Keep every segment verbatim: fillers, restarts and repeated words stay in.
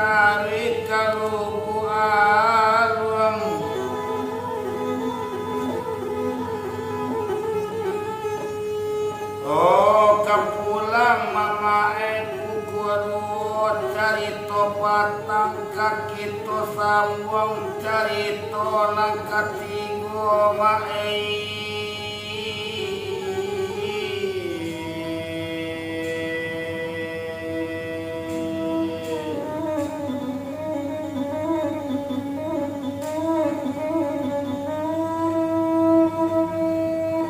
Ari ka Lubuak Aluang. Oh, ka pulang mamaek kukuaruo, carito patang ka kito sambuang, carito nan katigo maek.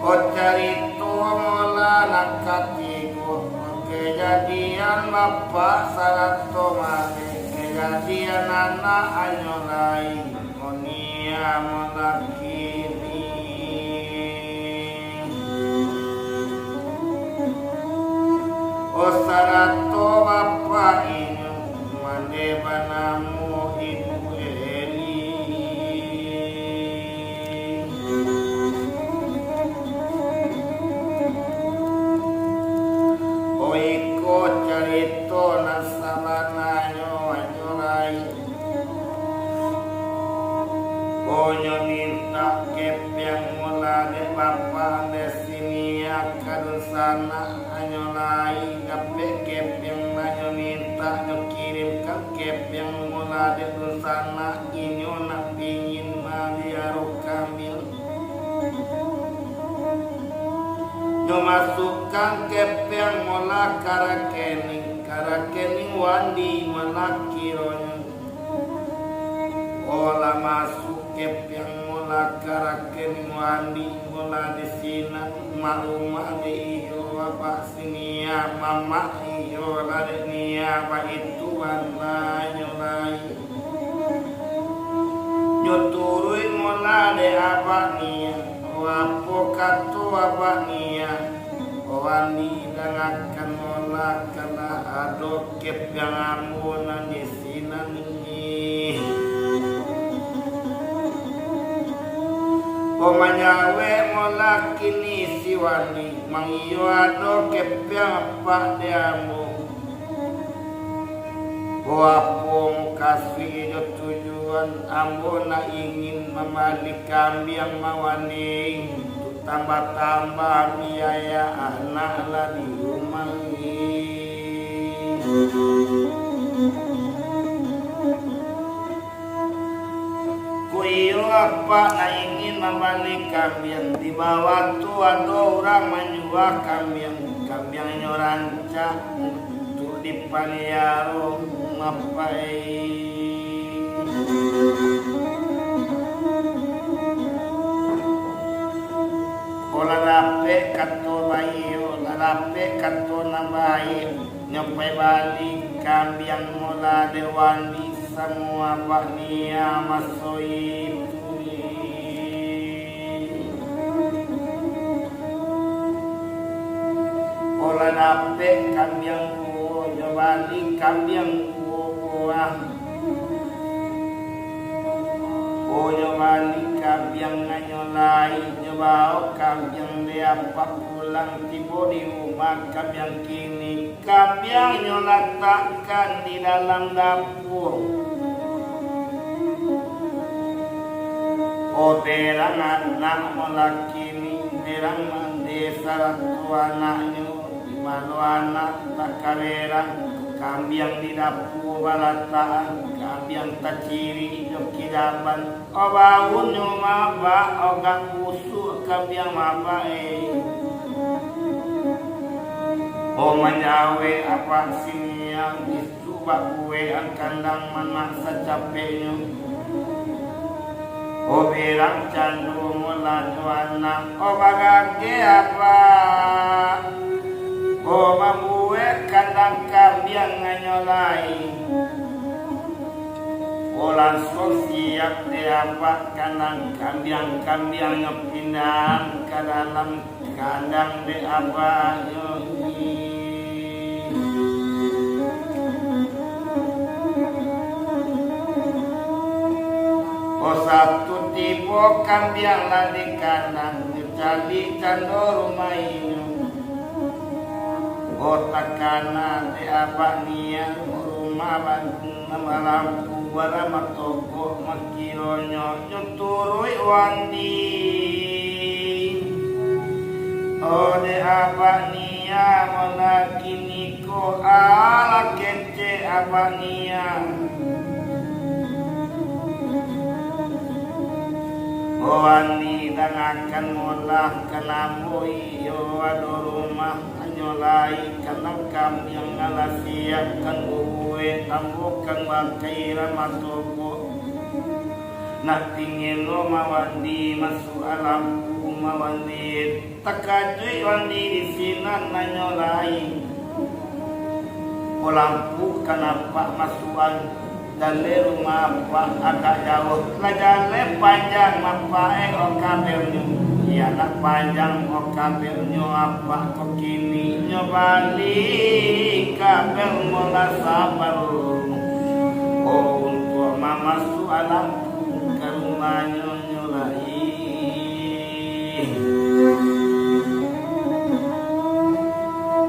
Oh, carito mula nan katigo, kajadian bapak sarato manek, kajadian anak anyo lai. Nia malakini. Oh, sarato bapak inyo mande banamo Ibu Eli. Oh, iko carito nan sabananyo, anyo lai. Konyo mintak kepiang mula dek bapak dek si Nia ka dunsanak, anyo lai dapek kepiang nan nyo mintak, nyo kirimkan kepiang mula dek dunsanak, inyo nak pingin maliaro kambiang. Nyo masukkan kepiang mula ka rakening, ka rakening Wandi mula kironyo. Oh, lah masuk kepiang mula ka rakening Wandi mula di sinan, mak rumah dek iyo, bapak si Nia, mamak iyo lah dek Nia, baitu bananyo lai. Nyo turuik mula dek abak Nia, oh, apo kato abak Nia, oh, Wandi, dangakan mula, kan lah ado kepiang ambo nan di sinan ni. Oh, manjawek mula kini si Wandi, mang iyo ado kepiang apak dek ambo. Oh, apo mukasuik jo tujuan ambo nak ingin mambali kambiang, mak Wandi, untuak tambah-tambah biaya anak lah di rumah ni. Ko iyo apak nak ingin mambali kambiang, di bawah tu ado urang manjua kambiang, kambiang inyo rancak untuak dipaliaro, apak e. Ko lah dapek kato baiyo, lah dapek kato nan baiak, nyo pai bali kambiang mula dek Wandi samo abak Nia maso itu. Ko lah dapek kambiang duo, nyo bali kambiang duo buah. Oh, nyo bali kambiang anyo lai, nyo baok kambiang dek apak pulang, tibo di rumah kambiang kini. Kambiang nyo latakkan di dalam dapua. Oh, berang anak malakini, berang mande sarato anaknyo, di mano anak tak ka berang, kambiang di dapua balatakan, kambiang tacirik jo kidaban. Oh, baunnyo mabak, oh, agak busuak kambiang mabak, eh. Oh, manjawek apak si Nia, bisuak babuek ang kandang manak sacapeknyo. Oh, berang cando mulanyo anak, oh, bagageh apak. Oh, mambuek kandang kambiang anyo lai. Oh, lansuang siap dek apak kandang kambiang, kambiangnyo pindahan ka dalam kandang dek abaknyo. Oh, satu tibo kambiang lah di kandang, dicaliak cando rumah inyo. Oh, takana dek abak Nia, rumah bantu Malampu bara matokok, makironyo nyo turuik wandi. Oh, dek abak nian, molah kiniko alah kecek abak nian. Oh, wandi dangakan molah, kanamo iyo ado rumah. Hanyo lai kandang kambiang alah siapkan bubuek, ambo kan bakaira matokok. Nak pingin lo mawandi, masuak lampu mawandi. Takajuik wandi di sinan hanyo lai. Ko lampu kan apak masuak. Jaleh rumah apak agak jauah, lah jaleh panjang apak eh, oh kabelnyo. Iyo, nak panjang oh kabelnyo apak ko kini nyo bali kabel molah sabar. Oh, untuak mamasuak lampu ka rumahnyo nyo lai.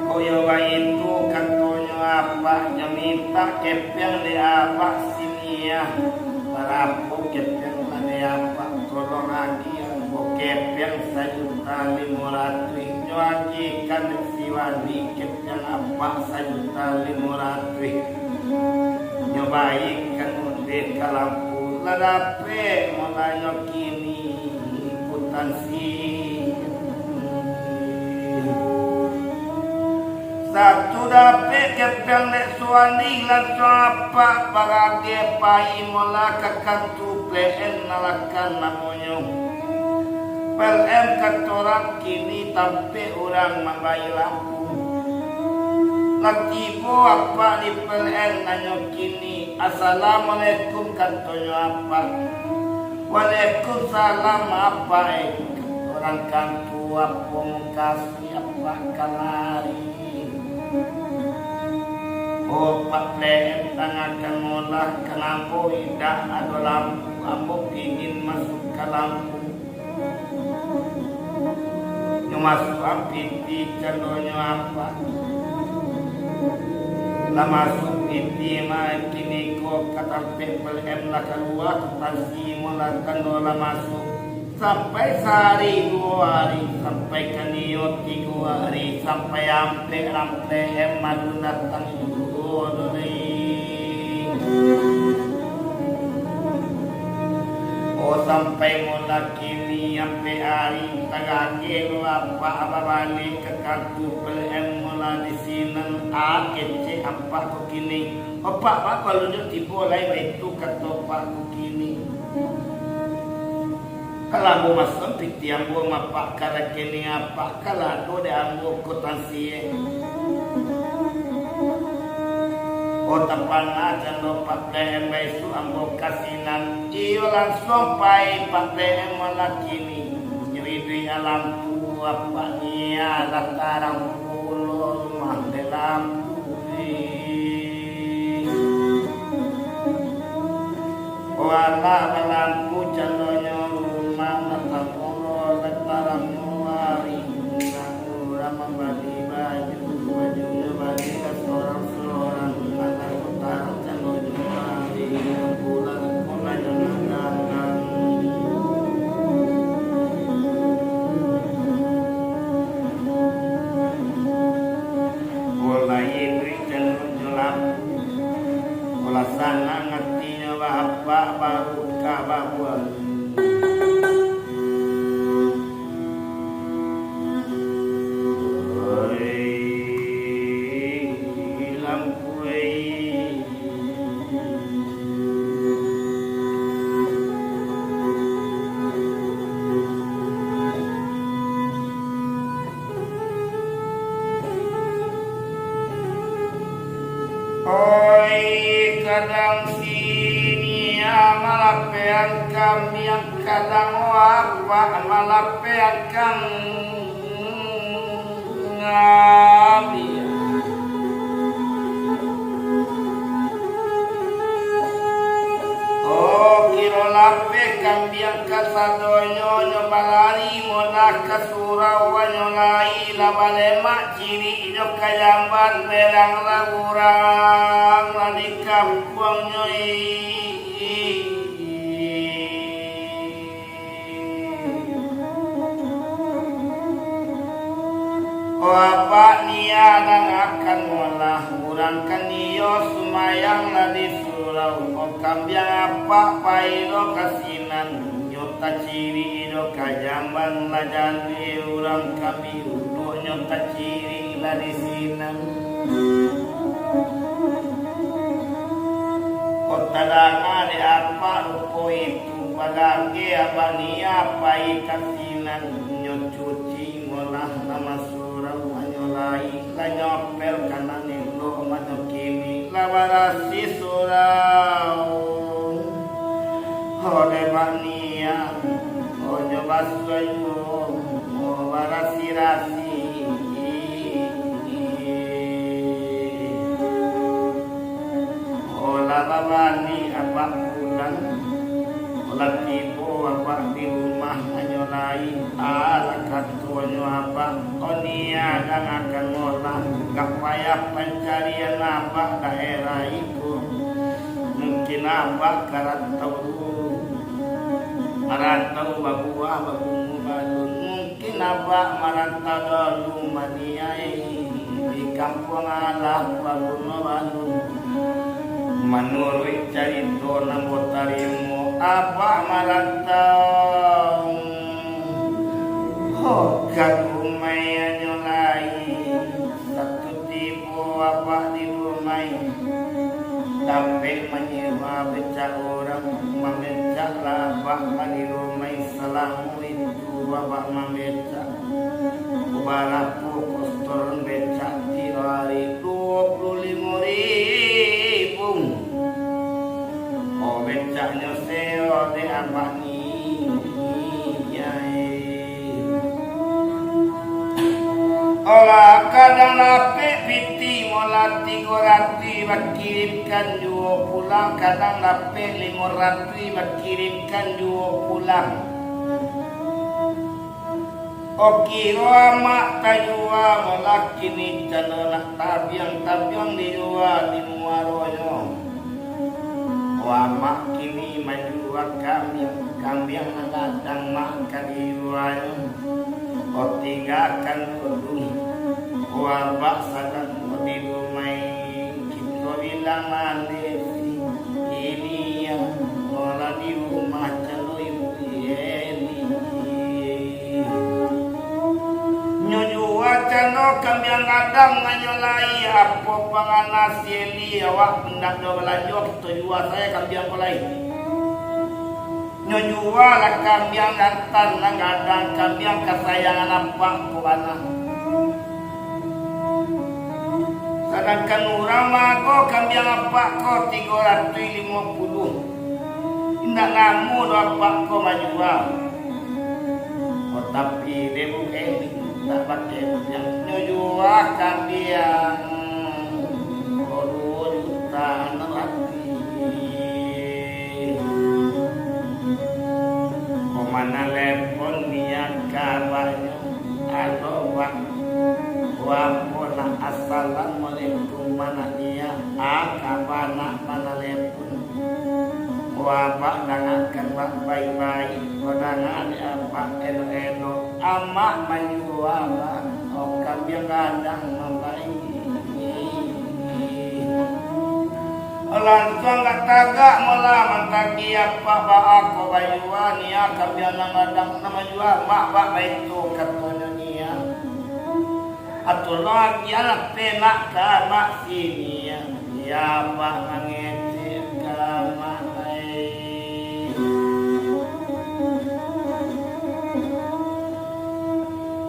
Koyo baitu katonyo apak, nyo mintak kepiang dek abak siniah. Barapo kepiang lah dek abak, tolong agiah ambo kepiang sajuta limo ratuih. Nyo agiahkan dek si wandi kepiang apak sajuta limo ratuih. Nyo baikan ondeh ka lampu, lah dapek molah nyo kini kutansi. Satu dapek kepiang dek si wandi, langsuang apak barageh pai molah ka kantua P L N Nalakan namonyo. P L N katorang kini tampek urang mambayia lampu. Lah tibo apak di P L N nanyo kini, "Assalamualaikum," katonyo apak. "Waalaikumsalam apak eh," kato urang kantua, "apo mukasuik apak kamari?" "Oh, Pak P L N, tangakan molah, kanamo indak ado lampu, ambo pingin masuak ka lampu." Nyo masuak pitih, candonyo apak. Lah masuak pitih, makin iko ka tampek P L N lah kalua, kutansi molah cando lah masuak. Sampai sahari duo hari, sampai ka nio tigo hari, sampai ampek rampek em alun datang juo doh lai. Oh, sampai molah kini ampek ari, tarageh lo apak babaliak ka kantua P L N molah di sinan, ah, kecek apak ko kini. Apak, apak alun nyo tibo lai baitu, kato apak ko kini. Kalau ambo masuak pitih ambo mapak ka rekening apak, kalau ado dek ambo kutansi. Oh, tapana cando Pak P L N, baisuak ambo ka sinan. Iyo, langsuang pai Pak P L N malah kini. Nyo iduik alam tu apak nian, lah tarang pulo rumah dek lampu. Walah balampu candonyo rumah, lah tapulo lah tarangnyo ari. Urang mambali baju, bajunyo bali lah sorang-sorang. Lah tarang candonyo ari, bulan pun lah jangan datang. Mulai iduik candonyo lampu. Lah sanang atinyo bapak baru ka babuang. Oi, lampu oi. Oi, kadang sini, ah, malapean kambiang, kadang apak malapean kambiang. Oh, kiro lapeh Kambiang kasadonyo nyo balari molah ka surau, anyo lai lah balemak cirik jo ka jamban, berang lah urang lah di kampuangnyo. O apak, niya dangakan molah, urang kan iyo sumayang lah di surau. O kambiang apak, pai lo ka sinan, nyo tacirik do ka jamban, lah jaleh urang kami, uduaknyo tacirik lah di sinan. Ko tadanga dek apak rupo itu, bagageh abak niya pai ka sinan, nyo cuci molah nama surau, anyo lai lah nyo pel kanan elok, mano kini lah barasiah surau. Ho dek bak niya, ho nyo basuah juo, ho barasiah-rasiah. Olah babani abak pulang, olah tibo abak di rumah, anyo lai, alah katonyo abak, o niya dangakan molah, gak payah pancarian abak daerah iko. Mungkin abak ka rantau dulu, marantau babuah babungo balun. Mungkin abak marantau dulu maniai di kampuang alah babuno balu. Manuruik carito nan batarimo, abak marantau ho ka rumah anyo lai. Satu tibo abak di rumah, dapek manyewa becak urang, mambecaklah abak di rumah salamo itu. Abak mambecak, barapo ko setoran becak tiok ari? Duo puluah limo ribu. O, becaknyo sewa dek abak ni, ai. Olah kadang dapek pitih molah tigo ratuih, bakirimkan juo pulang, kadang dapek limo ratuih, bakirimkan juo pulang. Okiro amak tajua, molah kini cando nak tabiang-tabiang dijua di muaronyo. O amak kini manjua kambiang, kambiang nan gadang mak ka dijuanyo. O tinggakan dulu, o abak sadang di rumah. Kito bilang mandeh, inian, molah di rumah cando ibu Eli. Nyo jua cando kambiang gadang, anyo lai, apo pangana si Eli, awak ndak do balanjo, kito jua sajo kambiang ko lai. Nyo jualah kambiang jantan nan gadang, kambiang kasayangan apak ko bana. Sadangkan urang maago kambiang apak ko tigo ratuih limo puluah. Indak namuah doh apak ko manjua. Oh, tapi, dek Eli, indak bakeh kambiang, nyo jua kambiang ko duo juta anam ratuih. Ko manalepon nian ka abaknyo, "Alo, Bak, ko apo nak, assalamualaikum, ma nak nian?" Ah, ka abak nak manalepon. Ko abak dangakan baik-baik, ko danga dek abak elok-elok. Amak manjua, Bak, oh, kambiang gadang nan baik. Lansuang ka tagak molah mantagi apak, baa ko bajua nian kambiang nan gadang nan manjua, Mak, bak baitu katonyo nian. Atau lagi alah penak ka amak sini, ya, ya, apak mangecek ka amak lai.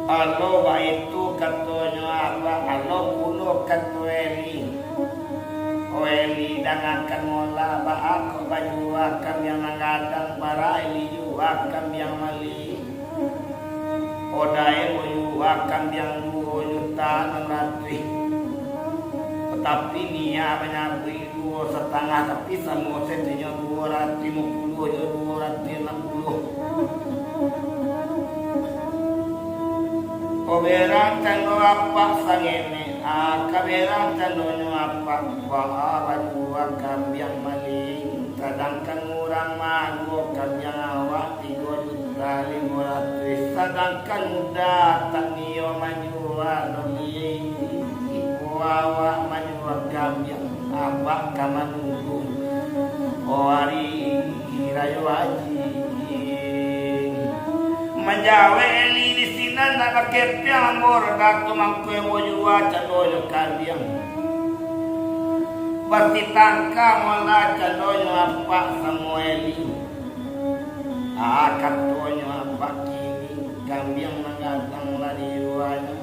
Alo baitu katonyo abak, alo pulo kato Eli. O Eli, dangakan molah, baa ko bajua kambiang nan gadang, bara Eli jua kambiang mali. Odai bajua kambiang duo juta anam ratuih. Tatapi nian manyabuik duo Satangah, tapi samo setinyo duo ratuih limo puluah jo duo ratuih anam puluah. Kaberang cando apak sangenek, ah, kaberang candonyo apak, baa bajua kambiang maliek, sadangkan urang maago kambiang awak tigo juta limo ratuih, sadangkan uda tak nio manjua doh, Liek. Ibo awak manjua kambiang, abak ka manunggu, oh, ari rayo haji. Manjawek Eli di sinan, nak bakepiang ambo roda tu, mangko ambo jua candonyo kambiang. Basitangka molah candonyo apak samo Eli. Ah, katonyo apak kini, kambiang nan gadang lah dijuanyo.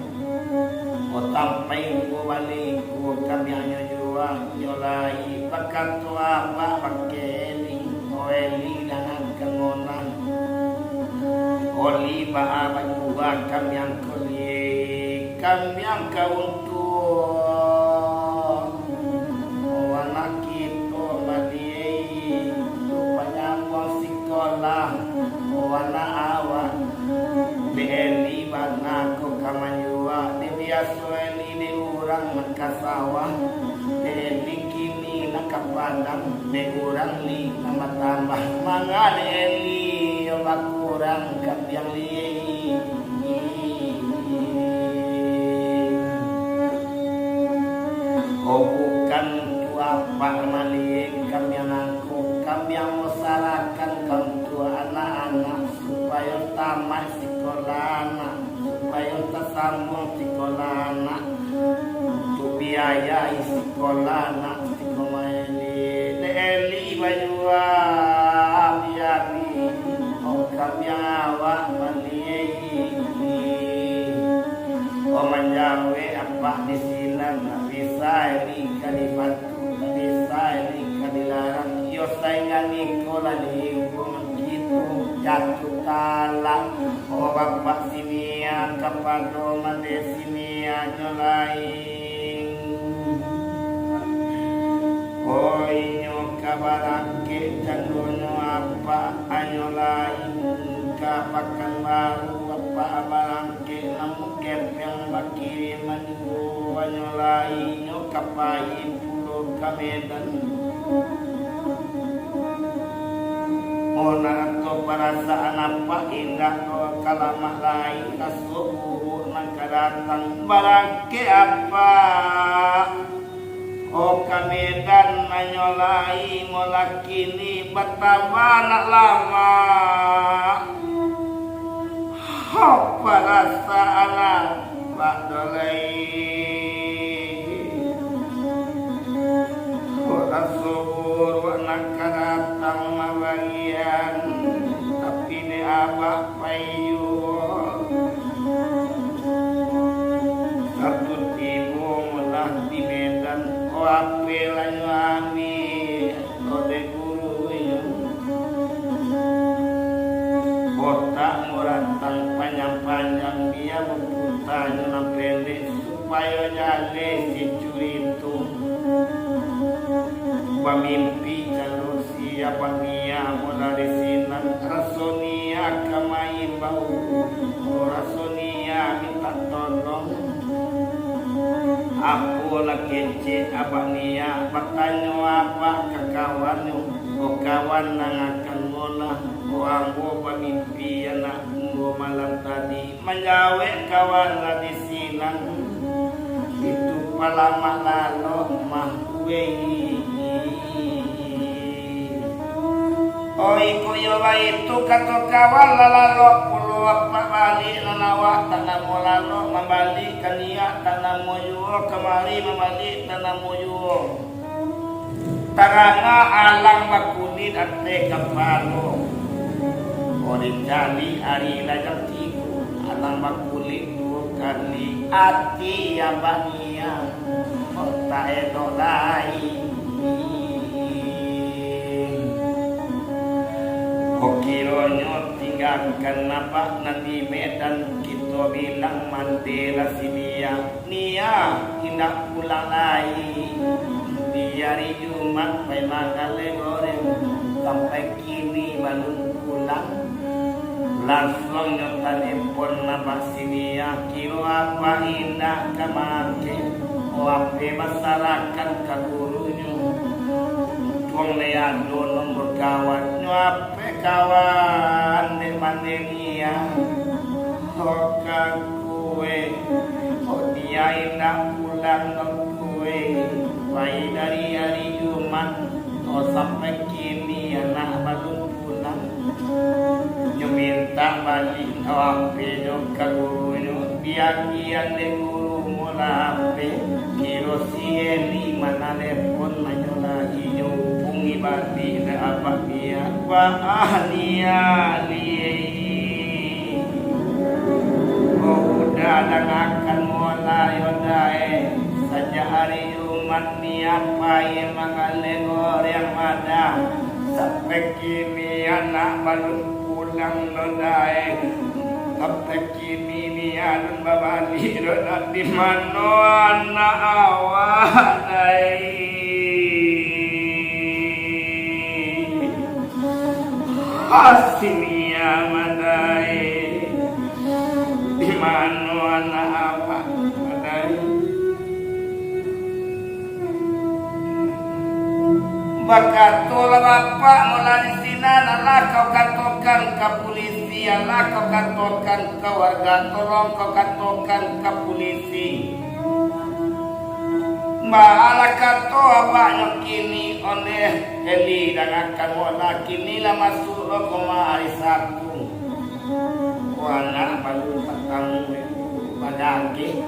Oh, sampai duo baleh iko kambiangnyo jua, nyo lai bakato apak bakeh Eli, oh, Eli dangakan molah. Oli baa bajua kambiang ko, Liek, kambiang ka untuang. Oh, anak kito maliek, tu panyambuang sikolah. Oh, anak awak, dek Eli bana ko ka manjua, dek biaso Eli dek urang nan ka sawah, dek Eli kini nan ka padang, dek urang Li nan batambah. Manga dek Eli yo bakurang kambiang, Liek. Oh, bukan untuak apak maliek kambiang angko, kambiang masarahkan ka untuak anak-anak, supayo tamat sikolah anak, supayo tasambuang sikolah anak, untuak biayai sikolah anak siko maliek. Dek Eli bajua, biabi, oh, kambiang awak maliek. Oh, manjawek apak di sinan, bisa Eli ka dibatu, bisa Eli ka dilarang. Iyo, sainggan iko lah diimbau, mangkitu jatuah talak. Oh, bapak si Nia kapado mande si Nia nyo lai. Oh, inyo ka barangkek candonyo apak, anyo lai ka Pakanbaru apak barangkek. Kek namuah kepeang bakirim manjuo, anyo lai nyo ka pai pulo ka Medan. Onah tu parasaan apak indak doh ka lamak lai, raso buruak nan ka datang. Barangkek apak. Oh, ka Medan anyo lai, molah kini batambah nak lamak. Oh, parasaan apak do lai. Oh, raso buruak nak ka datang mabagian, tapi dek abak pai juo. Satu tibo molah di Medan, oh, apelah nyo ambiak, oh, dek guru inyo. Otak murantang panjang-panjang, bia baputa nyo nan pendek, supayo jaleh si curito. Bamimpi jaleh si abak Nia, molah di sinan, raso Nia ka maimbau, oh, raso Nia mintak tolong. Apo lah kecek abak Nia, batanyo abak ka kawannyo, oh, kawan nan akan molah, oh, ambo bamimpi anak ambo malam tadi. Manjawek kawan lah di sinan, itu palamak lalok mah, wei. Oh, iko iyo baitu kato kawan, lah lalok pulo apak baliak, nan awak tak namuah lalok, mambaliak ka Nia tak namuah juo, kamari mambaliak tak namuah juo. Tarangah alang bakulik ateh kapalo. Kok dicari ari lah jam tigo, alang bakulik duo kali. Ati abak Nia, kok tak elok lai. Kok kironyo tinggakan abak nan di Medan, kito bilang mande lah si Nia. Nia indak pulang lai. Di Ari Jumat pai manggaleh goreng, sampai kini balun pulang. Lansuang nyo talepon abah si Nia, kiro abah indak ka maake, O H P basarakan ka gurunyo. Untuang lai ado nomor kawannyo, H P kawan dek mande Nia. O kangku e, O Nia indak pulang kangku e. Pai dari ari Jumat, o sampai kini anak balun pulang. Nyo mintak baliak O H P nyo ka gurunyo, diagiahan dek guru mola H P. Kiro si Eli manalepon manyo lai, nyo hubungi baliak dek abah Nia. Baa Nia, Lia? Ko udah dangakan mola yo dai. Sajak ari Jumat Nia pai manggaleh goreng madah, sampai kini anak balun pulang lo dai. Sampai kini Nia alun babaliak lo dai. Di mano anak awak dai? Asi Nia madai, di mano anak awak madai? Bakatolah bapak mola di sinan, alah kau katokan ka pulisi, alah kau katokan ka warga, tolong kau katokan ka pulisi. Baalah kato abaknyo kini ondeh Eli, dangakan mola kini lah masuak lo koma ari Sabtu. Ko anak balun patang bagageh.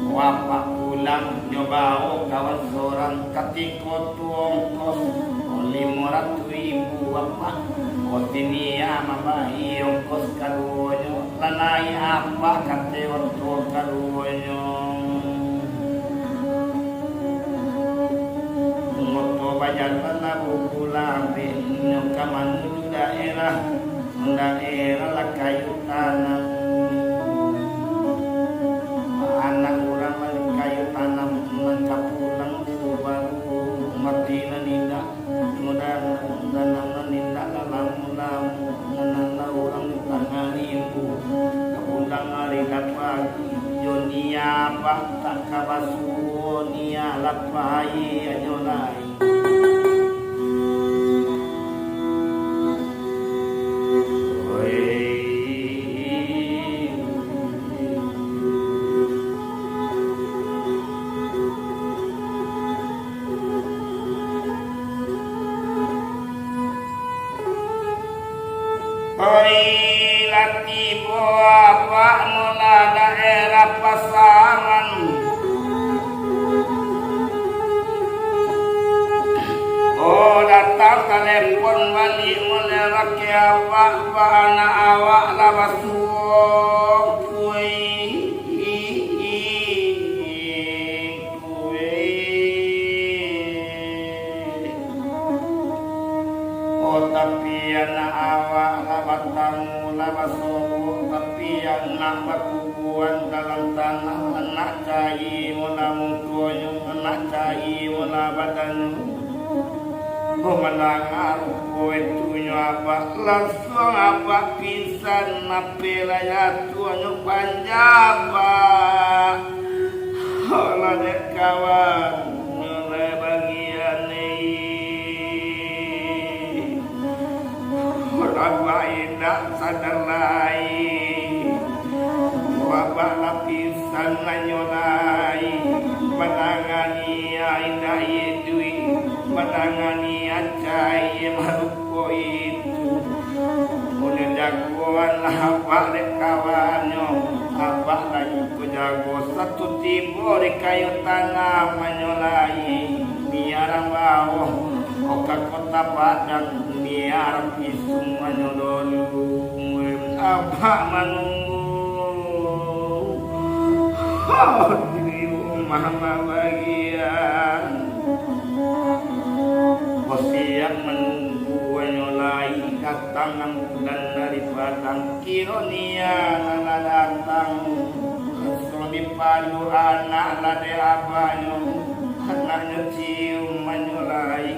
Ko apak pulang nyo bao kawan sorang, katiko tu ongkos limo ratuih ribu apak. Ko si Nia mambayia ongkos kaduonyo. Lanai apak kate oto kaduonyo. Moto bajalan lah bubulang, nyo ka manuju daerah, daerah lah kayu tanam. Anak urang lah kayu tanam, nan ka pulang tu baru mati nan indak. Mudah-mudahan nan indak lah lamo-lamo, nan lah urang tangah limbu. Ka pulang ari lah pagi, jo Nia abak tak ka basuo, Nia lah pai anyo lai. Oi. Oi, lah tibo abak mola daerah pasaran. Oh, datang talepon baliak mulai laki abak, ba anak awak lah basuo. Oi. Oh, tapi anak awak lah batamu, lah basobok, tapi anak bakubuan dalam tanah, anak cai mula mukonyo, anak cai mula badannyo. Oh, mandanga rupo itunyo abak, lansuang abak pingsan, apelah jatuahnyo panjabak. Alah dek kawan, nyo lai bagian ni. Abak indak sadar lai. Abak lah pingsan anyo lai. Mandanga Nia indak iduik, mandanga Nia cai marupo itu. Untuak jagoan lah abak dek kawannyo, abak lah iko jago satu tibo di kayu tanam anyo lai. Nia rang baoh, ko ka Kota Padang, Nia rang pisuang anyo dolu. Abak manunggu, oh, di rumah bagian. Ko siap manunggu anyo lai, datang nan bulan dari Padang. Kiro Nia nan lah datang, lansuang dipaluk anak lah dek abaknyo. Anaknyo cium anyo lai,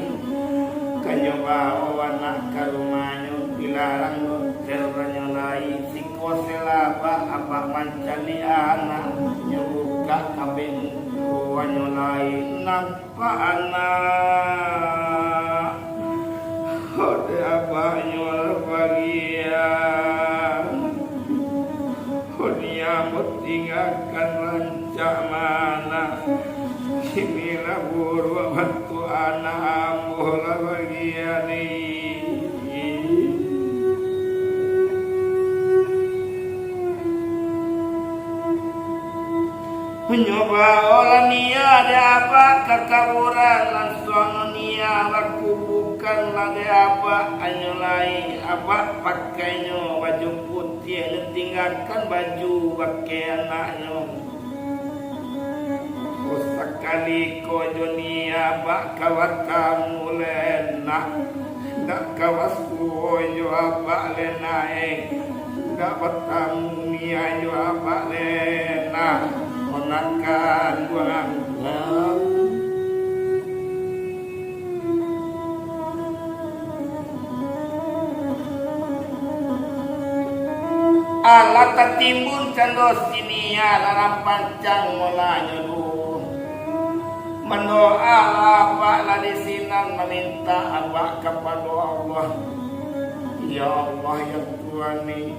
kanyo bao anak ka rumahnyo, dilarang doter anyo lai, siko selabak abak mancaliak anak, nyo bukak kabek muko anyo lai, nampak anak. Ode abaknyo lah bagian. Ode ambo tinggakan rancak mana. Inilah buruak bantuak anak ambo lah bagian ni. Nyo baolah Nia dek abak ka kaburan, lansuang Nia bakubukanlah dek abak anyo lai. Abak pakainyo baju putiah, nyo tinggakan baju bakeh anaknyo. Sakali ko jo Nia abak ka batamu lai nak. Ndak ka basuo jo abak lai nak, eh. Ndak batamu Nia jo abak lai nak. Ponakan duang. Alah tatimbun cando si Nia, larang pancang mulanyo tu. Mandoa abak lah di sinan, mamintak abak kapado Allah. Ya Allah, ya Tuhan ni,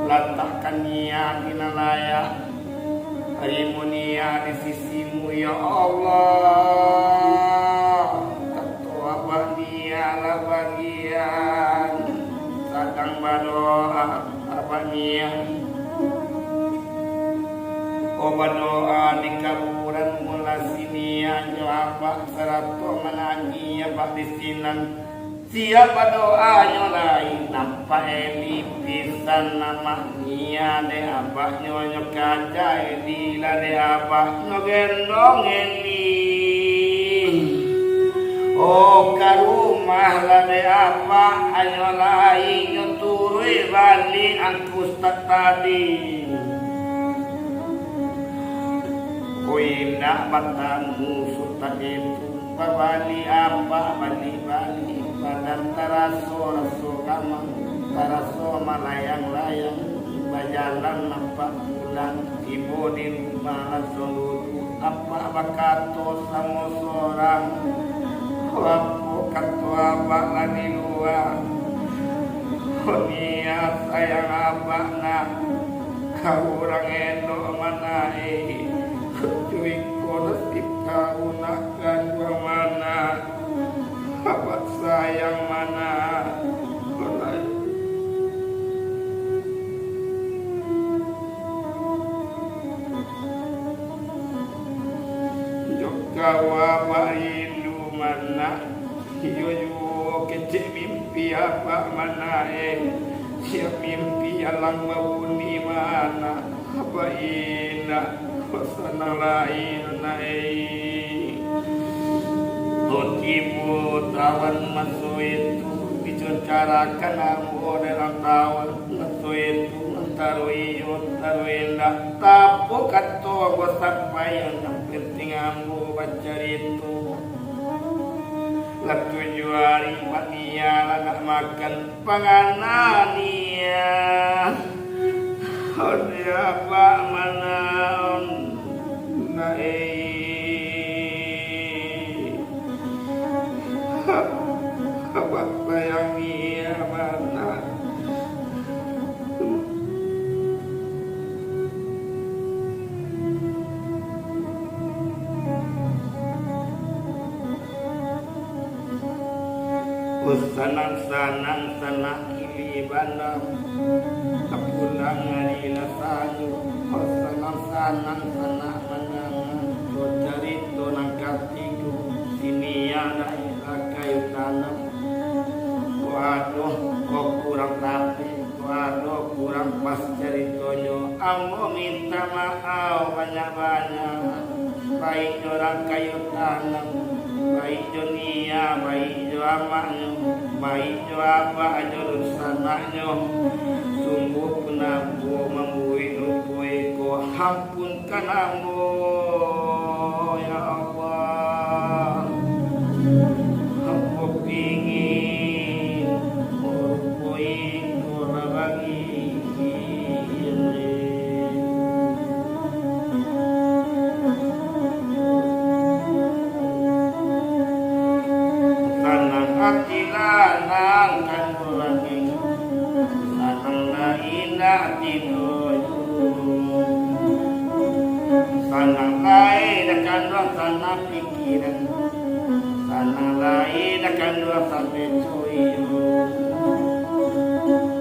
latakkan Nia di nan layak, tarimo Nia di sisi-Mu, ya Allah. Kato abak Nia lah bagian, sadang badoa abak Nia. Oh, badoa di kaburan, mulah si Nia jo abak sarato manangih abak di sinan. Siap badoanyo lai, nampak elok pisan amak Nia dek abaknyo, nyo kajai elok lah dek abaknyo, gendong elok. Oh, ka rumah lah dek abaknyo lai, nyo turuik baliak angku ustaz tadi. Ko indak batamu ustaz itu, babaliak abak baliak-baliak, badan taraso raso kamang, taraso malayang-layang, bajalan nampak pulang, tibo di rumah lansuang duduak, abak bakato samo sorang, "Apo kato abak lah di lua? Ko Nia sayang abak nak, ka urang elok manaik, cubo iko nasib kau nak kanduang manaik." Abak sayang manaik. Jo kawa barindu manaik. Iyo juo kecek mimpi abak manaik. Siap mimpi alang babuni manaik. Abak indak basanang lai manaik. Tibo tawan maso itu, dicancarakan ambo dalam tawan maso itu, antaro iyo, antaro indak. Apo kato ambo sampaian, nan penting ambo bacarito. Lah tujuah ari Mak Nia lah ndak makan. Pangana Nia, ode abak manaik, abak sayang Nia manaik. Sanang-sanang sanak kini bana, tapulang ari lah sanyo. Sanang-sanang sanak mandanga, carito nan katigo, si Nia lah kayu tanam. Waduh, kok kurang tapi. Ado kurang pas caritonyo, ambo minta maaf banyak-banyak. Baik jo urang kayu tanam, baik jo Nia, baik jo amaknyo, baik jo abak jo dunsanaknyo. Sungguahpun ambo mambuek rupo iko, ampunkan ambo, ya Allah. Sanang lai dah kanduang sanang pikiran, sanang lai dah kanduang sampai cuyo.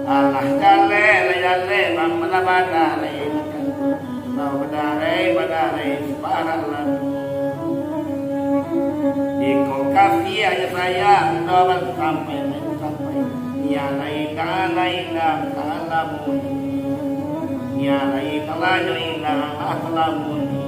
Alah jaleh, lah jaleh, bamana badarai, lah badarai, badarai separak lalu. Iko kasih aja sayang, doa sampai, sampai. Nia lai, nia lai, nia lai, nia lai, nia lai, nia lai,